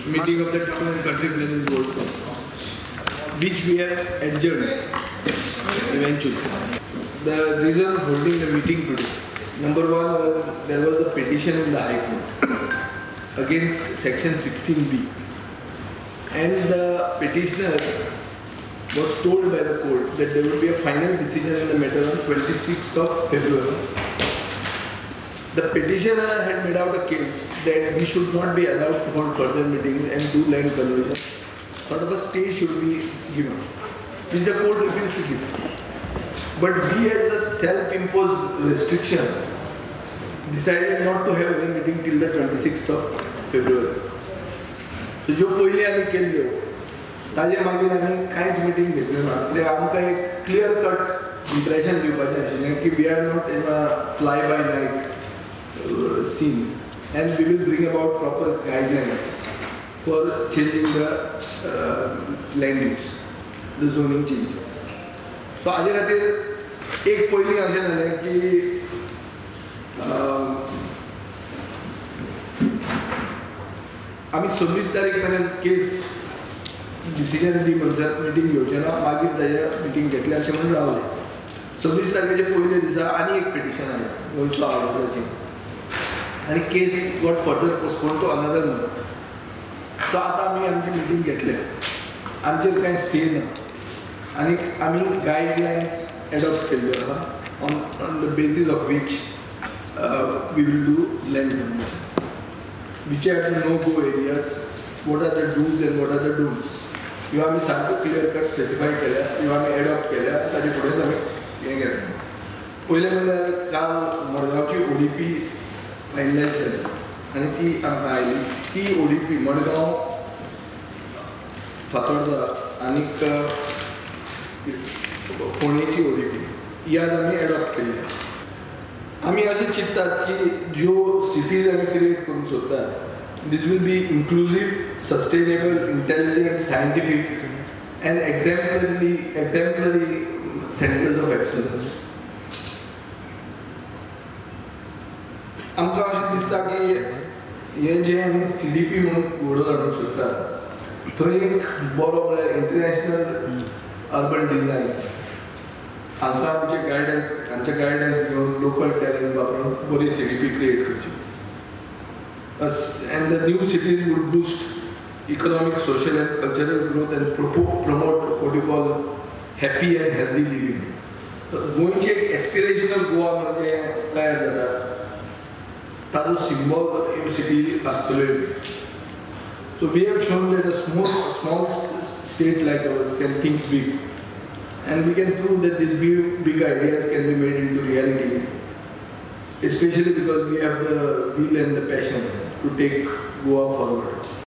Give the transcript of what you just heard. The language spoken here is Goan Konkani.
Meeting of the Town and Country Planning Board, which we have adjourned eventually. The reason of holding the meeting today, number one was there was a petition in the High Court against section 16B, and the petitioner was told by the court that there will be a final decision in the matter on 26th of February. The petitioner had made out a case that we should not be allowed to hold further meetings and do land conversion. Sort of a stay should be given, which the court refused to give. But we, as a self-imposed restriction, decided not to have any meeting till the 26th of February. So ज्यो पयलीं आमी केल्ल्यो ताजे मागीर आमी कांयच मिटींग घेतल्यो ना, कित्याक आमकां एक क्लियर कट इम्प्रेशन दिवपाचें आशिल्लें की we are not in a fly by night scene and we will bring about proper guidelines for changing the land use, the zoning changes. So हाजे खातीर एक पयलीं अशें जालें की आमी 26 तारीख मेरेन केस डिसिजन दी म्हणसर मिटींग घेवचें ना, मागीर ताजें मिटींग घेतलें अशें म्हणून रावलें. 26 तारखेच्या पयल्या दिसा आनी एक पिटिशन आयलें गोंयचो आवाजाचें, आनी case got further postpone to another month. So आतां आमी आमची मिटींग घेतल्या, आमचेर कांय स्टे ना आनी आमी गायडलायन्स एडॉप्ट केल्ल्यो आसा on the basis of which we will do land conversions, which are the no-go areas, what are the do's and what are the don'ts. ह्यो आमी सारक्यो क्लियर कट स्पेसिफाय केल्या, ह्यो आमी एडॉप्ट केल्या, ताजे फुडेंच आमी हें घेतलें. पयलें म्हणल्यार काल मडगांवची ओडीपी फायनलायज जाली आनी ती आमकां आयली. ती ओडीपी मडगांव, फातोर्डा आनीक फोंडेची ओडीपी ही आज आमी एडॉप्ट केल्ली. आमी अशें चिंततात की ज्यो सिटीज आमी क्रिएट करूंक सोदतात, this will be inclusive, sustainable, intelligent, scientific and exemplary centres of excellence. आमकां अशें दिसता की हें जें आमी सीडीपी म्हणून घडोवन हाडूंक सोदतात थंय एक बरो म्हळ्यार इंटरनॅशनल अर्बन डिझायन हांकां आमचें गायडन्स, हांचें गायडन्स घेवन लोकल टॅलंट वापरून बरी सीडीपी क्रिएट करची. And the new cities would boost economic, social and cultural growth and promote what you call happy and healthy living. गोंयचें एक एस्पिरेशनल गोवा म्हणजे तयार जाता, ताजो सिंबॉल ह्यो सिटी आसतल्यो. So we have shown that a small state like ours can think big, and we can prove that these big ideas can be made into reality, especially because we have the will and the passion to take Goa forward.